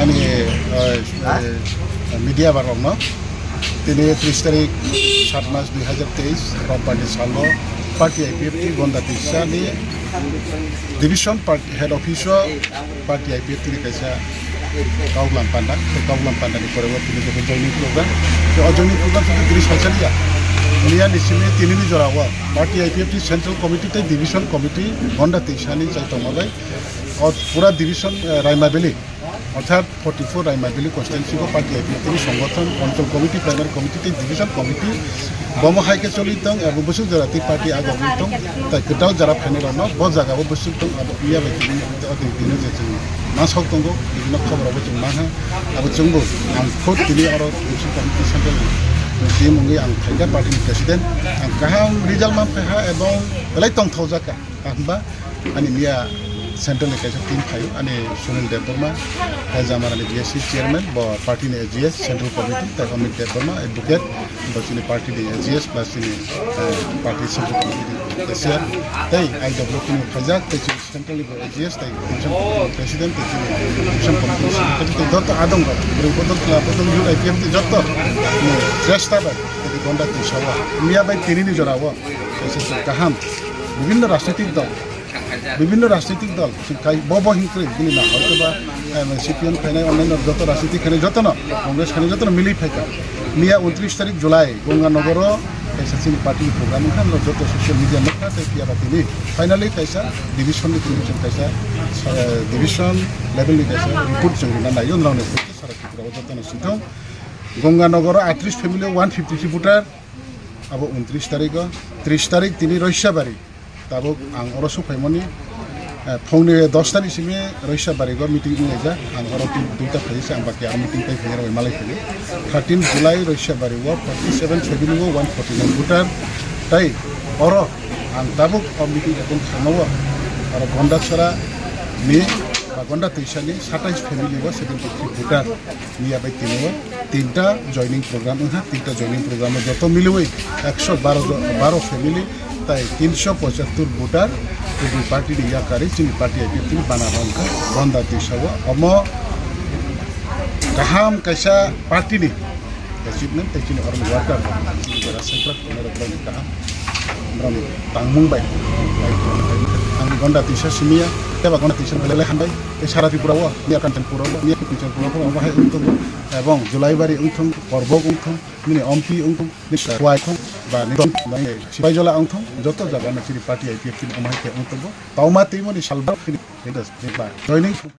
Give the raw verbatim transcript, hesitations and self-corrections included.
Eh, eh, media barokno tini tris tarik sat mas dui hajar teis robbani salo party I P F T Gonda Tisani division party head office o party I P F T ni kaisa kaulam panda, tei kaulam panda ni pore o tini joto joining program, tei o joining program tini tini salsaliya. Miya ni simi tini ni jora o party I P F T central committee tei division committee Gonda Tisani chai tongma bai o pura division, eh, Raima Valley orthat forty four Raima Valley constituency o party I P F T ni songothon, control committee, primary committee tei division committee bomo hai khe choli tong, abo bwswk jora tei party agogwi tong, tai kwtal jora phainai rokno bo jaga o bwswk tong, abo iya bai tini o tini tini je chwng ma sok tongo, bibhinno khobor rokbo chwng ma ha, abo chwngbo ang khud tini oro division committee central ni team wngwi ang phaikha party ni president, ang kaham result ma phaiha ebong belai tongthokjak kha. Hwnba ani miya central ni kaisa team phaio, ani Sunil Debbarma, hai Jamarani B S C chairman, bo party ni A G S central committee, tei Amit Debbarma, advocate, bo chini party ni A G S plus chini, eh, party central committee ni cashier, tei I W P ni phaijak, tei chini central ni bo A G S, tei division committee ni president, tei chini division committee ni secretary, tei joto adong rok, bwrwi bodol, chwla bodol, youth I P F ni joto, ni chesta bai, tei Gonda Tisao, miya bai tini ni jora o, kaisa kaham, bibhinno rajnitik dol, bibhinno rajnitik dol, kai-, bo bo hinkrwi, bini na hoyto ba, em, C P M khainai, onnaino joto rajnitik khainai, jotono, Congress khainai, jotono milwi phaikha. Miya untris tarik July, Ganga Nogoro, kaisa chini party ni program wngkha, norok joto social media nukha, tei phiya ba tini finally kaisa division ni tini chwng kaisa, eh, division level ni kaisa report chwng rwna naio, norokni sara Tripura o jotono singthong. Ganga Nogoro atris family o one fifty three voter, abo untris tarik o, tris tarik tini Roisabari. Tabuk ang oro sukphaimani, eh, phungni dos tani simi Roisa barigo meeting wnglaijak. Ang oro twi duita phaisa, ang baki ang meeting tai phaiya rwbai malai phaiyo. Thirteen July Roisa barigo forty seven family o one forty nine voter. Tai oro ang tabuk o meeting attend khainao, oro Gondachora ni ba Gonda Tuisani satais family o seventy three voter. Miya bai tini o tinta joining program wngkha, tinta joining program o joto miliwi ekso baro jo-, baro family tai tinso pochattor voter, tei party ni yakari chini party I P F T ni bana rok wngkha Gonda Tuisa o. Omo kaham kaisa party ni achievement tei chini oroni worker rok, chini jora central Borok borokni kaham, borokni tangmung bai, bai ang Gonda Tuisa simiya, tei ba Gonda Tuisa belai hambai, tei sara Tripura o, miya Kanchanpur o, miya Kanchanpur o, omo hai wng tongo, ebong Julaibari wng thung, Korbok wng thung, nini Ompi wng thung, nini Khwai thung, ba nini Sipaijala wng thung, joto jaga no chini party I P F T ni omo hai khe wng tongo, tongma twimani salbak chini, chini ba joining.